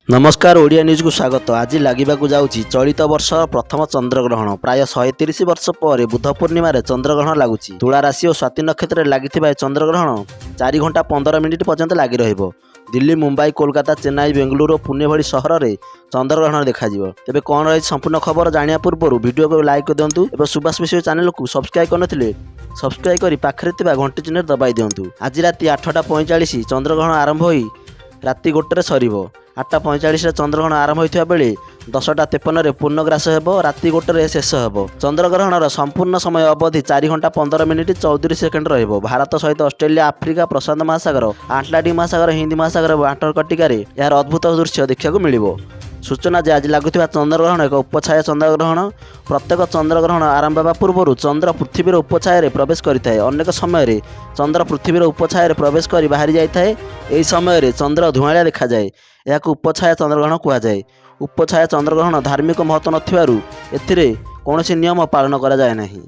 ନମସ୍କାର, ଓଡ଼ିଆ ନ୍ୟୁଜ୍କୁ ସ୍ୱାଗତ। ଆଜି ଲାଗିବାକୁ ଯାଉଛି ଚଳିତ ବର୍ଷ ପ୍ରଥମ ଚନ୍ଦ୍ରଗ୍ରହଣ। ପ୍ରାୟ 130 ବର୍ଷ ପରେ ବୁଦ୍ଧ ପୂର୍ଣ୍ଣିମାରେ ଚନ୍ଦ୍ରଗ୍ରହଣ ଲାଗୁଛି। ତୁଳା ରାଶି ଓ ସ୍ୱାତି ନକ୍ଷତ୍ରରେ ଲାଗିଥିବା ଏ ଚନ୍ଦ୍ରଗ୍ରହଣ 4 ଘଣ୍ଟା 15 ମିନିଟ୍ ପର୍ଯ୍ୟନ୍ତ ଲାଗି ରହିବ। ଦିଲ୍ଲୀ, ମୁମ୍ବାଇ, କୋଲକାତା, ଚେନ୍ନାଇ, ବେଙ୍ଗାଲୁରୁ ଓ ପୁନେ ଭଳି ସହରରେ ଚନ୍ଦ୍ରଗ୍ରହଣ ଦେଖାଯିବ। ତେବେ କ'ଣ ରହିଛି ସମ୍ପୂର୍ଣ୍ଣ ଖବର ଜାଣିବା ପୂର୍ବରୁ ଭିଡ଼ିଓକୁ ଲାଇକ୍ କରିଦିଅନ୍ତୁ ଏବଂ ସୁଭାଷ ମିଶ୍ର ଚ୍ୟାନେଲକୁ ସବସ୍କ୍ରାଇବ୍ କରିନଥିଲେ ସବସ୍କ୍ରାଇବ୍ କରି ପାଖରେ ଥିବା ଘଣ୍ଟି ଚିହ୍ନରେ ଦବାଇ ଦିଅନ୍ତୁ। ଆଜି ରାତି 8ଟା 45 ଚନ୍ଦ୍ରଗ୍ରହଣ ଆରମ୍ଭ ହୋଇ ରାତି 1ଟାରେ ସରିବ। 8ଟା 45ରେ ଚନ୍ଦ୍ରଗ୍ରହଣ ଆରମ୍ଭ ହୋଇଥିବା ବେଳେ 10ଟା 53ରେ ପୂର୍ଣ୍ଣଗ୍ରାସ ହେବ। ରାତି 1ଟାରେ ଶେଷ ହେବ। ଚନ୍ଦ୍ରଗ୍ରହଣର ସମ୍ପୂର୍ଣ୍ଣ ସମୟ ଅବଧି 4 ଘଣ୍ଟା 15 ମିନିଟ୍ 34 ସେକେଣ୍ଡ ରହିବ। ଭାରତ ସହିତ ଅଷ୍ଟ୍ରେଲିଆ, ଆଫ୍ରିକା, ପ୍ରଶାନ୍ତ ମହାସାଗର, ଆଟଲାଣ୍ଟିକ ମହାସାଗର, ହିନ୍ଦ ମହାସାଗର ଏବଂ ଆଣ୍ଟାର୍କଟିକାରେ ଏହାର ଅଦ୍ଭୁତ ଦୃଶ୍ୟ ଦେଖିବାକୁ ମିଳିବ। ସୂଚନା ଯେ, ଆଜି ଲାଗୁଥିବା ଚନ୍ଦ୍ରଗ୍ରହଣ ଏକ ଉପଛାୟା ଚନ୍ଦ୍ରଗ୍ରହଣ। ପ୍ରତ୍ୟେକ ଚନ୍ଦ୍ରଗ୍ରହଣ ଆରମ୍ଭ ହେବା ପୂର୍ବରୁ ଚନ୍ଦ୍ର ପୃଥିବୀର ଉପଛାୟାରେ ପ୍ରବେଶ କରିଥାଏ। ଅନେକ ସମୟରେ ଚନ୍ଦ୍ର ପୃଥିବୀର ଉପଛାୟାରେ ପ୍ରବେଶ କରି ବାହାରି ଯାଇଥାଏ। ଏହି ସମୟରେ ଚନ୍ଦ୍ର ଧୂଆଁଳିଆ ଦେଖାଯାଏ। ଏହାକୁ ଉପଛାୟା ଚନ୍ଦ୍ରଗ୍ରହଣ କୁହାଯାଏ। ଉପଛାୟା ଚନ୍ଦ୍ରଗ୍ରହଣ ଧାର୍ମିକ ମହତ୍ତ୍ୱ ନଥିବାରୁ ଏଥିରେ କୌଣସି ନିୟମ ପାଳନ କରାଯାଏ ନାହିଁ।